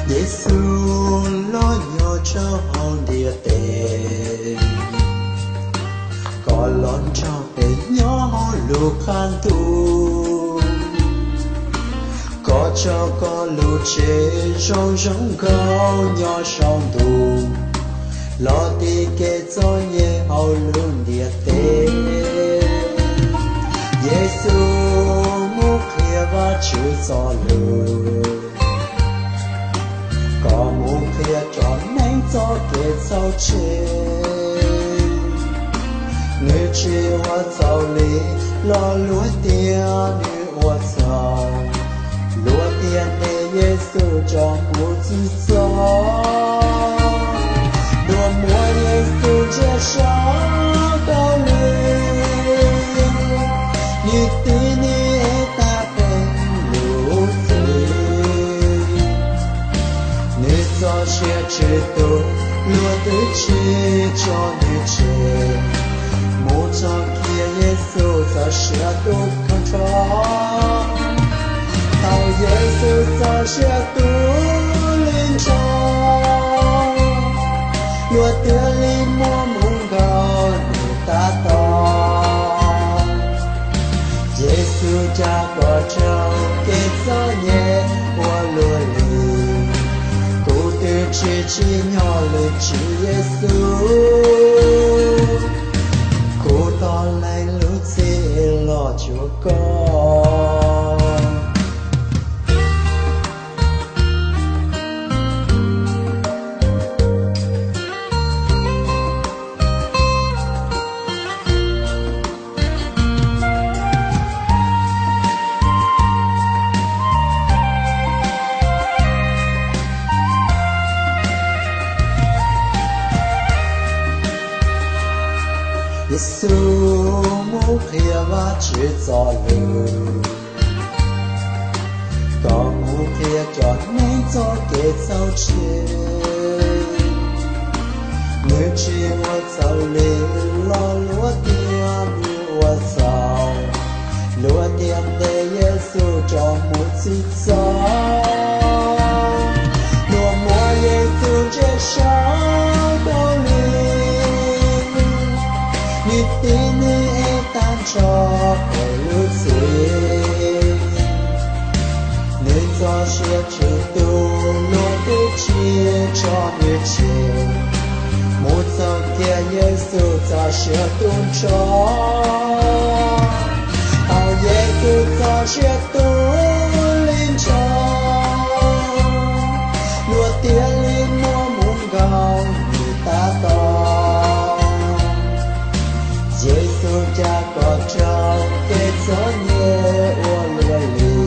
Yexus los nyob rau hauv ntiaj teb, koj los nrog peb nyob hauv lub qab ntuj. Koj tso koj lub tsev zoo zoo nkauj nyob saum ntuj, los tiv kev txom nyem hauv lub ntiaj teb. Yexus mus qhia Vajtswv txoj lus, koj mus qhia rau neeg txoj kev txhaum tseg. Nws tsis ua txhaum li los luag tias nws ua txhaum, luag tias ntes Yexus rau mus txwv txoj. Duas muab Yexus ntsia saum taub hau, nws tiv nws ev tas peb lub txim. Nws txoj sia tswj tus, luag twb tsis tso nws tseg, mus txog kiag Yexus txoj sia tu kawg nrho. Thaum Yexus txoj sia tu li nrho, luag thiaj li muab mus nkaum nws tab tom. Yexus, cas koj raug kev txom nyem ua luaj li? Kuv twb tsis tsim nyog lwm tus, Yexus, kuv tau lees lub txim los cuag koj. Yexus mus qhia Vajtswv txoj lus, koj mus qhia rau neeg txoj kev txhaum tseg. Nws tsis ua txhaum li los luag tias nws ua txhaum, luag thiaj ntes Yexus rau mus txwv txoj. Luag muab Yexus ntsia saum taub hau, nws tiv nws ev tag nrho peb lub txim. Nws txoj sia tswj tus, luag twb tsis tso nws tseg, mus txog kiag Yexus txoj sia tu nrho. Thaum Yexus txoj sia tu li nrho, luag thiaj li muab mus nkaum nws tab tom. Yexus, cas koj raug kev txom nyem ua luaj li?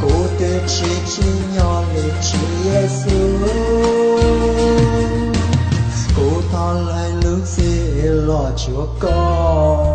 Kuv twb tsis tsim nyog lwm tus, Yexus, kuv tau lees lub txim los cuag koj.